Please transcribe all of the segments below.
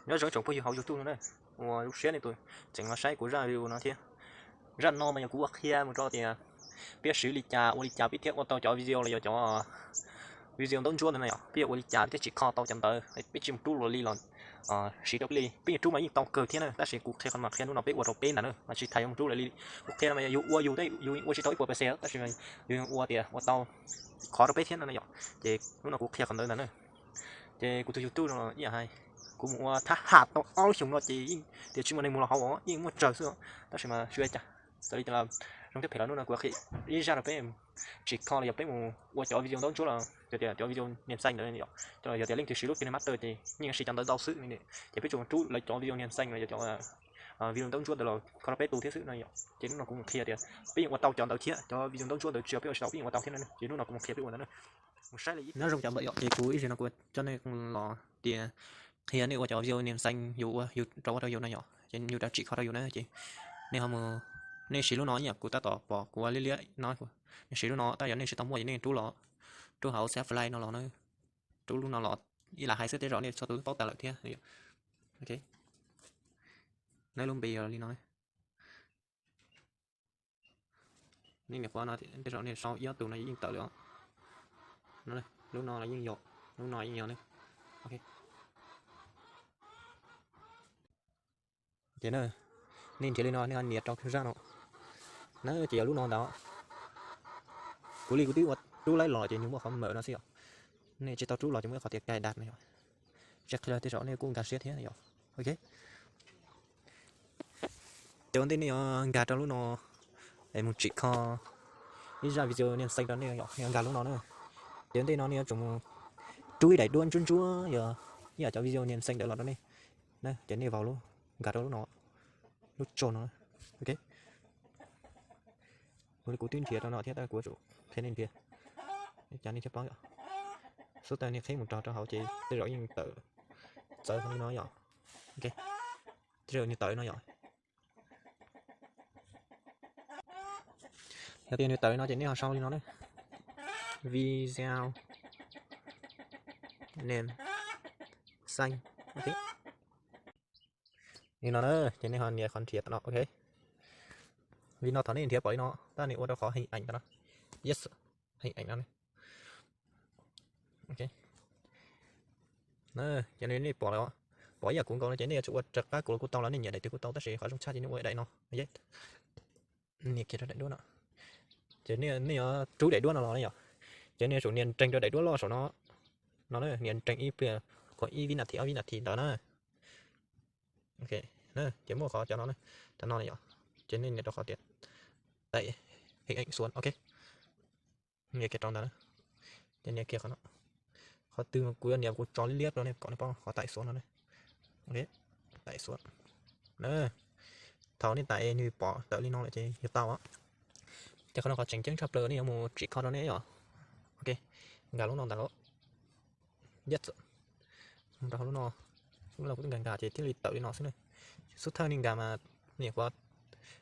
Nyob zoo tsoom phooj ywg hauv YouTube no na, uas zoo siab nej tus tseem los saib kuv zaj video no thiab. Zaj no mas yog kuv ua qhia mus rau tias peb siv li cas ua li cas peb thiaj ua tau cov video los yog cov video ntaub ntsuab ntawd na yom, peb yuav ua li cas peb thiaj tsim kho tau cov ntawd, peb tsis mus rub luag li los siv rau peb li. Peb yuav rub mas yeej tau kawg thiab na, tab sis kuv qhia qhov no mas qhia hnub no peb ua rau peb ntag na, mas tsis tas yuav mus rub luag li. Kuv qhia no mas yog yus ua yus, yus ua tsis tau ib puas percent tab sis mas yus ua tias ua tau qhov rau peb thiab no na yom. Ces hnub no kuv qhia qhov ntawd ntag na. Ces kuv tus YouTube no ib yam hais, kuv mus ua thab ham tau ob lub xyoos no ces yeej tias tsis muaj neeg mus los hauv os, yeej muaj tsawg xwb os. Tab sis mas tsis ua cas, txawm li cas los zoo thiab phem los hnub no kuv qhia ib zaj rau peb tsim kho los yog peb mus ua cov video ntaub ntsuab los yog tias cov video niam xeem ntawd yom, yog tias leej twg siv lub KineMaster ces yeej siv cov ntawd tau xwb. Ces peb tsuas rub lawv cov video niam xeem los yog cov video ntaub ntsuab ntawd los kho rau peb tus thiab xwb no yom. Ces hnub no kuv mus qhia tias peb yeej ua tau cov ntawd thiab, cov video ntaub ntsuab ntawd tsis yog peb ua tsis tau, peb yeej ua tau thiab na. Ces hnub no kuv mus qhia peb ua ntawd na. Nyob zoo cov ntawm yom, ces kuv ib zaug no kuv coj nej los tias qhia nej ua cov video niam xeem yus ua, yus rau ua rau yus no yom, ces yus rov tsim kho rau yus na. Ces nej ho mus, nej siv lub no ib yam kuv tab tom pom kuv ua liab liab no, nej siv lub no, tab yog nej tsis tau muaj ces nej rub los, rub hauv Safari no los na, rub lub no los, ib lam hais xwb tej zaum nej txhua tus paub tas lawm thiab. Ok, neb lub npe yog li no. Nej nias qhov no tej zaum nej sau ib ob tus no yeej tawm lawm os. Lub no los yeej yog, lub no yeej yog ne. Ok, ces na, nej nrhiav li no nej ho nias rau zaj no na, ces yog lub no ntag. Kuv li kuv twb ua rub laib los ces nws muaj qhov mawm no xwb yom. Nej tsis tau rub los ces muaj ib qhov tias cài đặt no yom. Tsam qhia tej zaum nej kuj nkag siab thiab yom. Ok, ces ua ntej nej yuav nkag rau lub no es mus tsim kho ib zaj video niam xeem rau nej yom, nej yuav nkag lub no na. Ces ua ntej no nej yuav tsum mus rub ib daim duab ntsuab ntsuab yog ib yam cov video niam xeem ntawd los rau nej. Ces nej vào lub, nkag rau lub no, lub tsho no. Ok, kuv li kuv twb nrhiav rau no thiab tab kuv tsum qhia nej nrhiav, cas nej thiaj paub yom. Xub thawj nej qhib mus rau rau hauv ces tej zaum yeej tawm, txawv li no yom. Ok, tej zaum nws tawm li no yom. Yog tias nws tawm li no ces nej ho sau li no na, video niam xeem. Ok, li no na, ces nej ho nias qhov nrhiav tam no. Ok, li no thaum nej nrhiav pom li no tab nej ua rau qhov hình ảnh tam no. Yes, hình ảnh no. Ok, ces nej pom lawm, pom ib yam kuv nkaus no ces nej yuav tsum ua raws qab kuv los kuj tau, los nej nyiam daim twg kuj tau, tab sis qhov zoo tshaj ces nej ua daim no. Nias kiag rau daim duab no, ces nej yuav rub daim duab no los ne yom. Ces nej yuav tsum nias nreeg rau daim duab loj saum no, no nias nreeg ib pliag, khuam ib vib nas this ob vib nas this ntawd na. Ok, ces muaj qhov cov no, cov no yom, ces nej nias rau qhov tias tải hình ảnh xuống. Ok, nias kiag rau ntawd na, ces nias kiag qhov no. Qhov twg kuv yuav nias kuv tso liab liab rau nej kom nej paub, qhov tải xuống no. Ok, tải xuống na. Thaum nej tải nws pom tawm li no lawm ces yog tau. Ces qhov no qhov tseem ceeb tshaj plaws nej yuav mus tsim kho rau nej yom. Ok, nkag lub no ntag lauj. Yes, mus rau hauv lub no. Lub no kuv twb nkag nkag ces thiaj li tawm li no xwb na. Xub thawj nej nkag mas, nej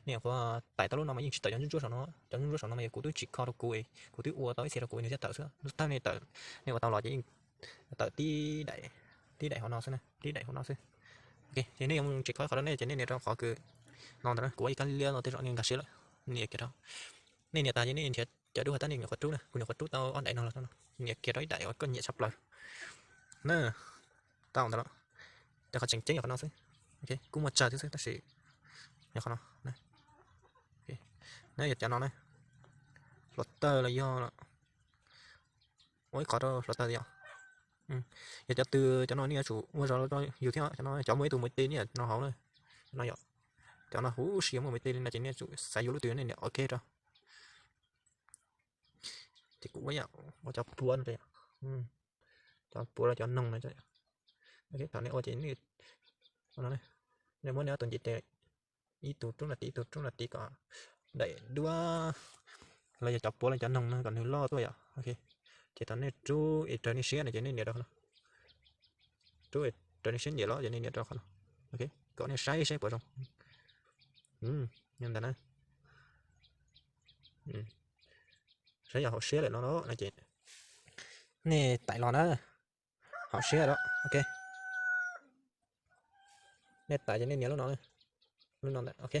nyuam qhuav tải tau lub no mas yeej tsis tawm cov ntsuab ntsuab saum no, cov ntsuab ntsuab saum no mas yog kuv twb tsim kho rau kuv, kuv twb ua tau ib txhia rau kuv nws thiaj tawm xwb. Xub thawj nej tawm, nej ua tau los ces yeej tawm tib daim, tib daim hauv no xwb na, tib daim hauv no xwb. Ok, ces nej yuav mus tsim kho qhov rau nej ces nej nias rau qhov kws no ntawd na, kuv ua ib kab liab no tej zaum nej nkag siab lawm. Nias kiag rau, nej nias tas ces nej nrhiav cov duab has tab nej nyuam qhuav rub na, kuv nyuam qhuav rub tau ob daim no los, nias kiag rau ib daim uas koj nyiam tshaj plaws na. Tau ntawd lawm. Ces qhov tseem ceeb yog qhov no xwb. Ok, kuj muaj tsawg thiab xwb tab sis yog qhov no. Na yog cov no na, hluav taws los yog ua ib qhov rau hluav taws yom. Yog cov twg cov no nej yuav tsum ua zog rau yus thiab, cov no cov muaj ib tug muv ti nyob no hauv na. No yom, cov no huv si muaj muv ti li no ces nej yuav tsum xaiv yus lub twg nej nias ok rau. Ces kuv ua yam ua cov puav no, cov puav los cov noog no. Thaum nej ua ces nej muab nej ob tug ntiv tes, ib tug rub no tid, ib tug rub no tid kom daim duab los yog cov puav los cov noog no kom nws loj tuaj yom. Ok, ces thaum nej rub es raws nej siab no ces nej nias rau qhov no. Rub es raws nej siab nyiam los ces nej nias rau qhov no. Ok, kom nej saib saib puas zoo. Yog ntawd na, saib yog haum siab lawm no no ces nej tải los na, haum siab lawm. Ok, Nej tải ces nej nias lub no, lub no ntawm, ok.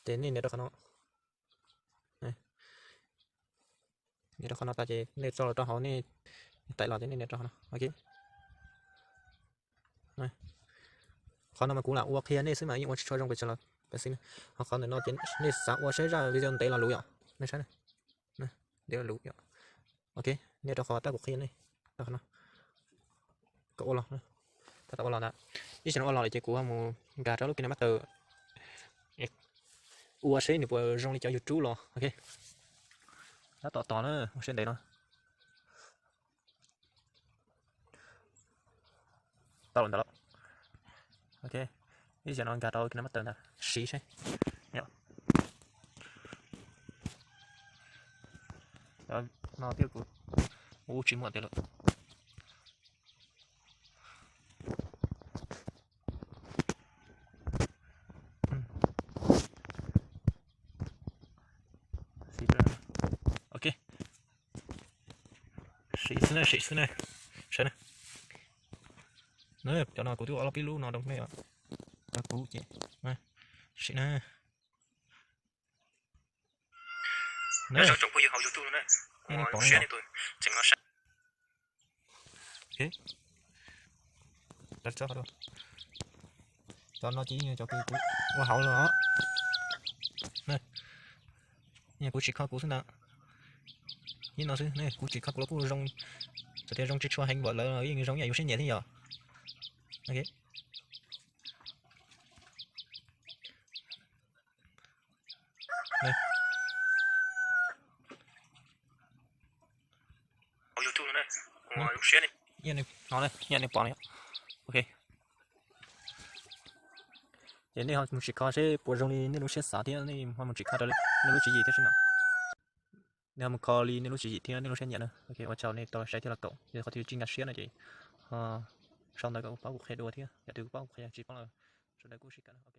Ces nej nias rau qhov no, nias rau qhov no tas ces nej tso los rau hauv, nej tải los ces nej nias rau qhov no, ok. Qhov no mas kuv lam ua qhia nej xwb mas yeej ua tsis tshua zoo pes tsawg los pes xwb. Ho qhov ntawm no ces nej xav ua saib zaj video ntev los luv yom, nej saib, ntev los luv yom. Ok, nias rau qhov tab kuv qhia nej, rau qhov no, kom ua los, tab tom ua los ntag. Ib tsam no ua los lawm ces kuv mus nkag rau lub KineMaster ua seb nws puas zoo li cov YouTube los, ok. Tab tom tos na, ua siab ntev no. Tau lawm ntawd lauj. Ok, ib tsam no nkag rau KineMaster ntag, siv seb. No thiab kuv ua tsis muaj tiag lawm. Ok, siv xwb na, siv xwb na, saib na. Cov no kuv twb ua los peb lub no rau nej, kuv ces siv na. Cov no ces cov kuv ua hauv los, kuv tsis kho kuv xwb ntag. Ib no xwb, kuv tsis kho kuv los kuj zoo, txawm tias zoo tsis tshua heev npaum lawv los yeej zoo ib yam yus siab nyiam thiab yom. Ok. Ok, ces nej ho mus sim kho seb puas zoo li nej lub siab xav thiab nej ho mus sim kho raws li nej lub tswv yim thiab seb no. Nej ho mus kho li nej lub tswv yim thiab nej lub siab nyiam na. Ok, ua tsaug nej tau saib thiab los koom, yog qhov twg tsis nkag siab no ces ho sau ntawv kom kuv paub kuv qhia dua thiab, yog twg kuv paub kuv qhia, tsis paub los sawv daws kuj sib kawm na. Ok.